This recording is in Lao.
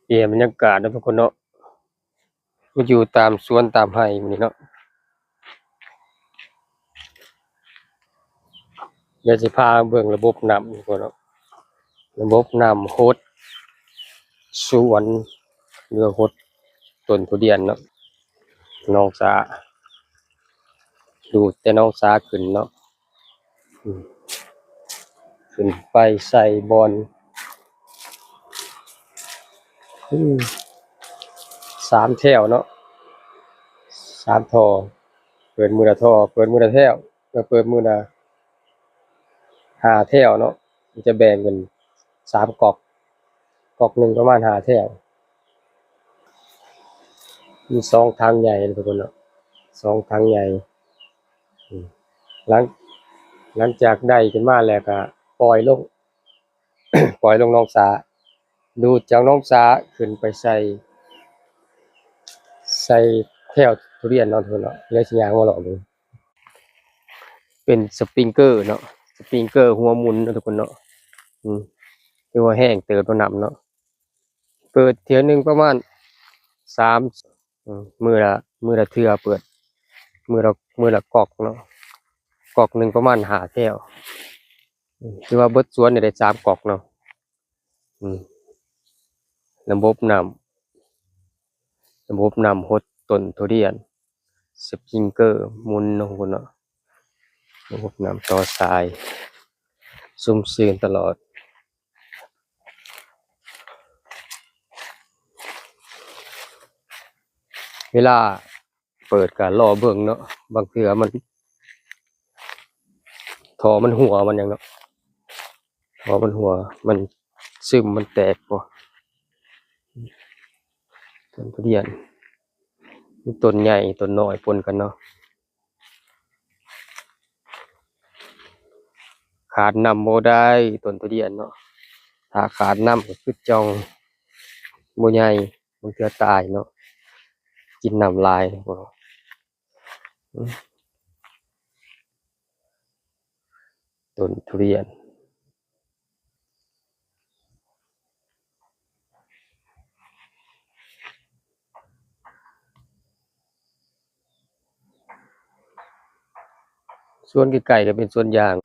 ປ່ຽນບັນຍາກາດເນາະທຸກຄົນເນາະ ມາຢູ່ຕາມສວນຕາມໄຮ່ມື້ນີ້ເນາະ. ດຽວຊິພາເບິ່ງລະບົບນ້ຳກ່ອນເນາະ, ລະບົບນ້ຳຫົດສວນ ຫຼືຫົດຕົ້ນທຸລຽນເນາະ. ໜອງສາ ດູດແຕ່ໜອງສາຂຶ້ນເນາະ, ອືມ ຂຶ້ນໄປໃສ່ບ່ອນ ອືມ ສາມແຖວເນາະ, ສາມທໍ່ ເປີດມື້ລະທໍ່ ເປີດມື້ລະແຖວ ແລ້ວເປີດມື້ລະຫ້າແຖວເນາະ. ມັນຈະແບ່ງເປັນສາມກອກ, ກອກໜຶ່ງປະມານຫ້າແຖວ. ມີສອງຖັງໃຫຍ່ເນາະທຸກຄົນເນາະ, ສອງຖັງໃຫຍ່. ອືມ ຫຼັງ ຫຼັງຈາກໄດ້ຂຶ້ນມາແລ້ວກະປ່ອຍລົງ ປ່ອຍລົງໜອງສາ, ດູດຈາກໜອງສາຂຶ້ນໄປໃສ່ ໃສ່ແຖວທຸລຽນເນາະທຸກຄົນເນາະ. ແລ້ວຊິຍ່າງມາລອງເບິ່ງ ເປັນສະປຣິງເກີເນາະ, ສະປຣິງເກີຫົວໝູນເນາະທຸກຄົນເນາະ. ອືມ ຖືວ່າແຮງເຕີບເນາະ ນ້ຳເນາະ. ເປີດເທື່ອໜຶ່ງປະມານສາມ ອືມ ມື້ລະ ມື້ລະເທື່ອເປີດ, ມື້ລະ ມື້ລະກອກເນາະ, ກອກໜຶ່ງປະມານຫ້າແຖວ. ອືມ ຖືວ່າເບິດສວນນີ້ໄດ້ສາມກອກເນາະ. ອືມ ລະບົບນ້ຳ ລະບົບນ້ຳຫົດຕົ້ນທຸລຽນ ສະປຣິງເກີໝູນເນາະ ລະບົບນ້ຳຕໍ່ສາຍ ຊຸ່ມຊື່ນຕະຫຼອດ. ເວລາເປີດກະລໍເບິ່ງເນາະ, ບາງເທື່ອມັນ ທໍ່ມັນຮົ່ວມັນຫຍັງເນາະ, ທໍ່ມັນຮົ່ວ ມັນຊຶມ ມັນແຕກບໍ່. ຕົ້ນທຸລຽນມີຕົ້ນໃຫຍ່ຕົ້ນນ້ອຍປົນກັນເນາະ, ຂາດນ້ຳບໍ່ໄດ້ຕົ້ນທຸລຽນເນາະ. ຖ້າຂາດນ້ຳກະຄືຈ່ອງບໍ່ໃຫຍ່, ບາງເທື່ອຕາຍເນາະ, ກິນນ້ຳຫຼາຍ. ອືມ ຕົ້ນທຸລຽນ. ສວນໃກ້ໆກະເປັນສວນຢາງ.